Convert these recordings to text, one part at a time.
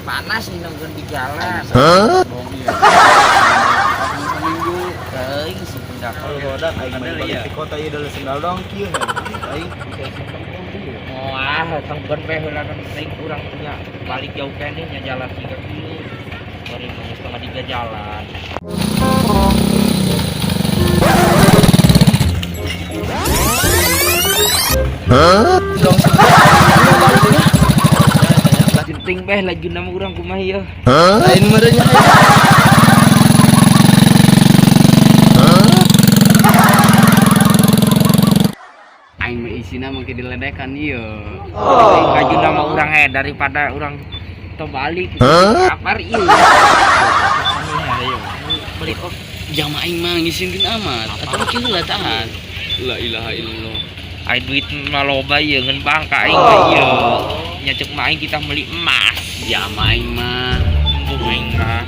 Panas nih nungguin di jalan. Bohong iya. Seminggu. Teuing si budak. Kalau aing main balik di kota ieu deuleu sendal dong kieu nya. Aing bisa simpen dong kieu. Moal, tangguan pe heula kan teuing urang punya balik jauh keneh nya jalan 3 kilo. Bari mau setengah tiga jalan. Jenting beh laju nama urang kumaha ieu. Lain merenya. Aing mah isina mangke diledekan ieu. Laju nama urang daripada urang teu balik. Kapar ieu. Beli kok Jam aing mah ngisinkeun amat. Atuh kieu heula tahan. La ilaha illallah. Ai duit mah loba ieu ngeun bangka aing mah ieu. Nya ceuk mah aing kita beli emas. Jam aing mah. Embung aing mah.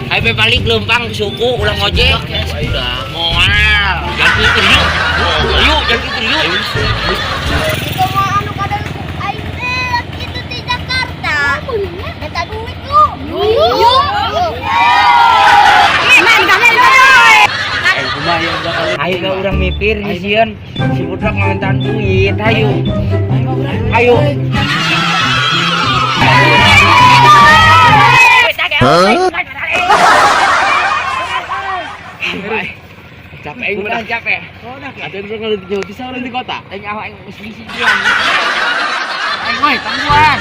Ayo be balik leumpang suku ulah ngojek. Sudah. Moal. Jangan pikir yuk. Yuk, jangan pikir yuk. Itu mau anu kadang aing teh itu di Jakarta. Minta duit lu. Yuk. Ayo ga urang mipir sieun. Si budak ngawentan duit. Ayo. Ayo. Capek aing Udah mah. capek. Atuh urang kalau jauh bisa urang di kota. Aing awak aing geus bisi pian. Aing woi tangguhan.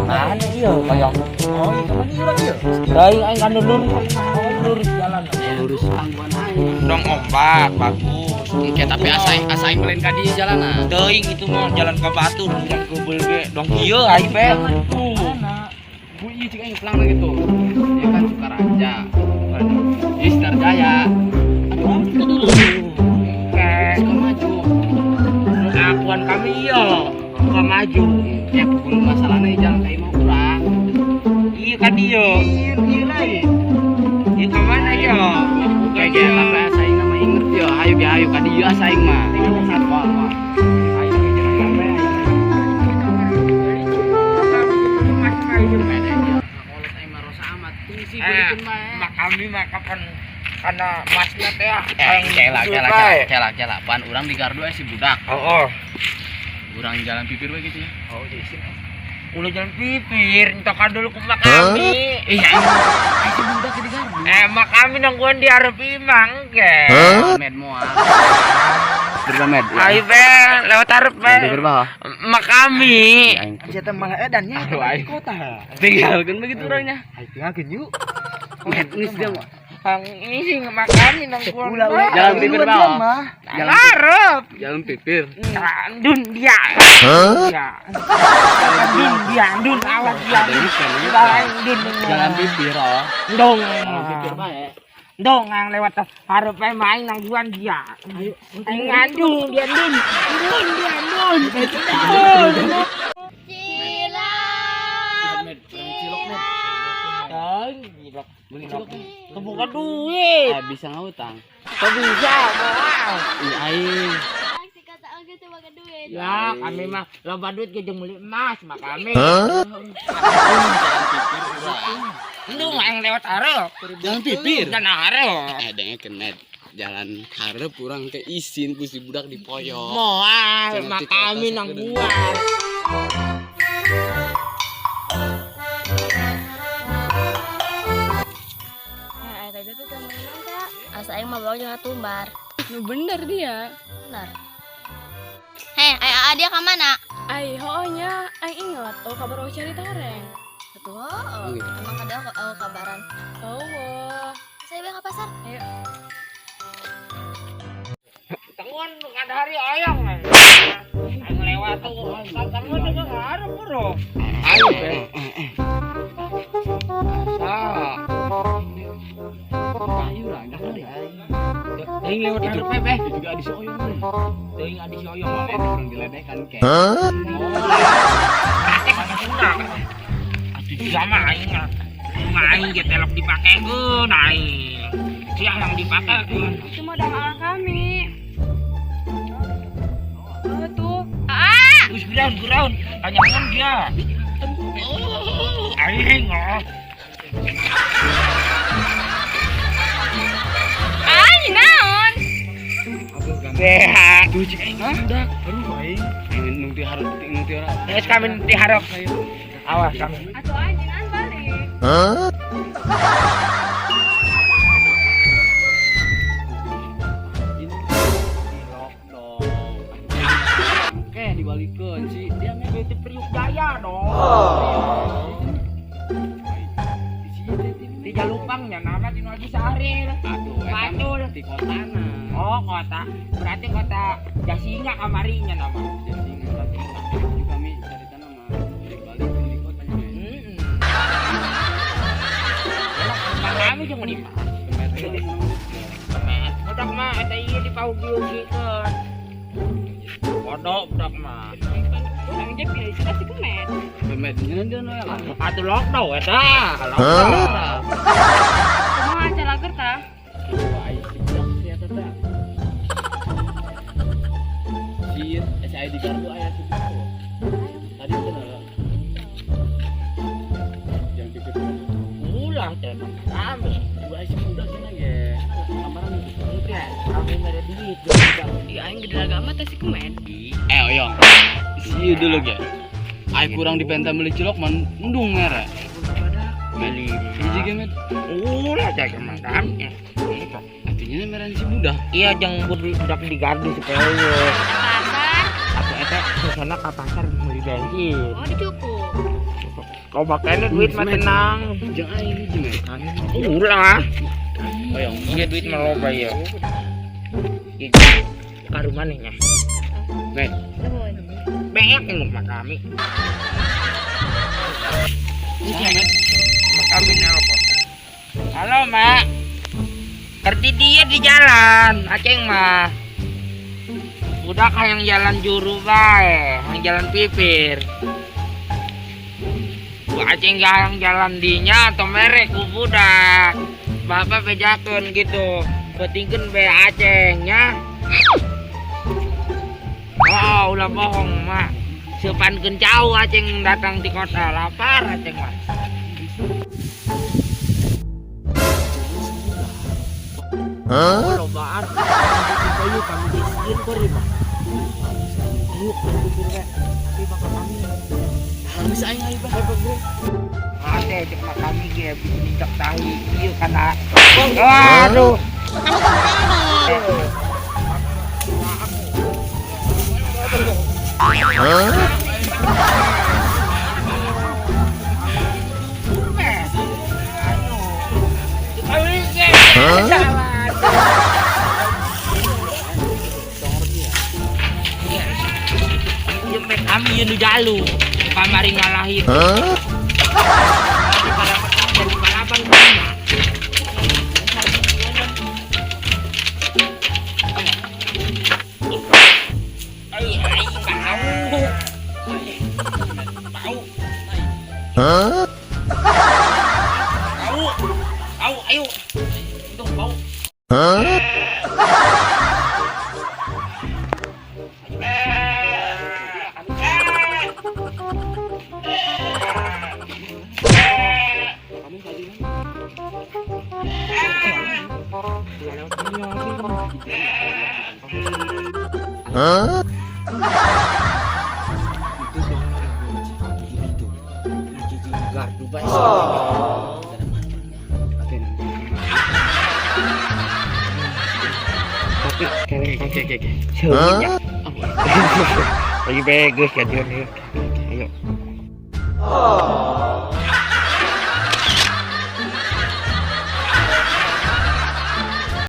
Mana ieu koyong? Oh, iya mana ieu urang ieu? Aing aing kan lurus, lurus jalan. Lurus tangguhan aing. Dong ombak bagus. Oke, tapi asa asa aing lain ka dieu jalanan. Teuing itu mah jalan ke Batur, jalan ke Belge. Dong ieu aing be. Mana? Bu ieu cik aing pelang gitu. Ieu kan Sukaraja. Ieu Sinarjaya. Aduh, kita dulu. Oke. Suka maju. Akuan kami ieu. Suka maju. Ya kudu masalahna ieu jalan ka imah urang. Iya kan ieu. Ieu lain. Ieu ka mana ieu? Kayak gitu tapi asa aing mah inget yo, hayu ge hayu ka dieu asa aing mah. Moal moal. Mak kami mah kapan karena masnya teh Kela kela kela kela pan urang di gardu si budak. Oh, oh. Urang jalan pipir we gitu ya. Oh, isin. Ulah jalan pipir, entok dulu ke mak kami. Ih, aing si budak di gardu. Mak kami nungguan di arep imang ke. Med moal. Berba med. Ayo be, lewat arep be. Pipir bah. Mak kami. Aing Sia teh malah edannya Aduh, di aing. kota. tinggalkeun begitu orangnya. Aing tinggalkeun yuk. Med geus dia mah. Ang ini sih mak kami nungguan. Ulah ulah. Jalan pipir Duluan bah. dia mah. Jalan Arep. jalan pipir. Dun dia. Ya. Dun dia, dun awas dia. Dun. Jalan pipir oh. Dong. Jalan pipir bae. Dong ang lewat harap main nangguan dia. Ayo, aing ngandung dia dun. Dun dia dun. Dun. Cilok. Med, cilok med. Dong, gila. Beli cilok. Kebuka duit. Eh bisa ngutang. Kok bisa, moal. Ih aing. Si kata oge teu boga duit. Ya, kami mah loba duit ge jeung meuli emas mah kami. Endung aing lewat hareup. Jalan pipir. Dan hareup. Dengekeun med. Jalan hareup urang teh isin ku si budak dipoyok. Moal, Jangan mah di kota kami sakedeung. nangguan. Ya, eta teh teu meunang ka. Asa aing mah bawa jeung tumbar. Nu bener dia. Benar. Hei, ai aa dia ka mana? Ai hooh nya, aing ingat oh kabar oh cari toreng. Atuh, oh, emang kada oh, kabaran. Oh, Saya bae ka pasar. Ayo. Tangguan ada hari ayang. Aing lewat tuh. Tangguan juga ngarep bro. Ayo be. Asa. Ayo lah, dah kali aing. Teuing lewat hareup be. Itu juga adi si Oyong. Teuing adi si Oyong. Med urang diledekan ke. Atuh juga mah aing mah. Mah aing ge telok dipakekeun aing. Sia yang dipakekeun. Itu mah dah aa kami. Oh tuh. Terus geraun geraun, tanyakan dia. Aing oh. Aing naon? Sehat. Tuh cik aing budak. Aduh aing. Aing nu ti hareup nu ti ora. Geus kami diharap. Awas kami. Atuh anjing an balik. Di lockdown. Oke, dibalikeun si dia mah Itu Priuk Jaya dong. Di Jalupangnya nama Tino Haji Sahril. Aduh, eta mah Pacul. di kotana. Oh, kota. Berarti kota Jasinga kamarinya nama. Jasinga, Jasinga. Jadi kami cari tanah mah dibalikin di kotanya. Heeh. Kami jeung di Kemet. Budak mah eta ieu dipaugi-ugikeun. Kodok budak mah. Urang je pilih suka si kemet. Kemetnya dia lah. Atuh lockdown eta. Lockdown. Kumaha calager tah? Aing si budak si eta teh. Si SID kartu aya si budak. Tadi teh lah. Jangan pikir Ulah teh kami. dua si budak cenah ge. Kamaran itu. Oke, kami mere duit budak. Iya aing gede agama teh si kemet. Eh oyong. Si dulu ge. Aing kurang dipenta beli cilok man endung mere. Beli. Hiji ge met. Ulah teh mah kami. Artinya meren si budak. Iya jeung budak di gardu supaya Pasar. atau eta susana ka pasar beli bensin. Oh dicukup. Kau bakanya duit mah tenang. Jeung aing hiji met. Ulah. Oyong. Iya duit mah loba ya. Iya ka rumah nih nya. Met. Nuhun. Beek nu mah kami. Saha met? Mah kami nelpon. Halo, Mak. Kerti dia di jalan, Aceng mah. Udah yang jalan juru bae, yang jalan pipir. Bu Aceng yang jalan dinya atau merek ku budak. Bapak bejakeun gitu. Pentingkeun be Aceng nya. Oh, ulah bohong, Mak. Seupankeun jauh Aceng datang di kota, lapar Aceng mah. Oh, lobaan. Ayo kami disieun kori mah. Ayo kami pikir we. Tapi bakal kami. Bisa aing aing bah. Ate cek mah kami ge bikin injak tahi ieu kana. Waduh. Kami ieu nu jalu, kamari ngalahin. Jadi balapan kami. Ai ai bau. Bau. Bau. Bau ayo. Untung bau. Itu dong itu. Itu gardu bae. Tapi Oke oke oke. ya. Lagi bagus ya dia nih. Ayo.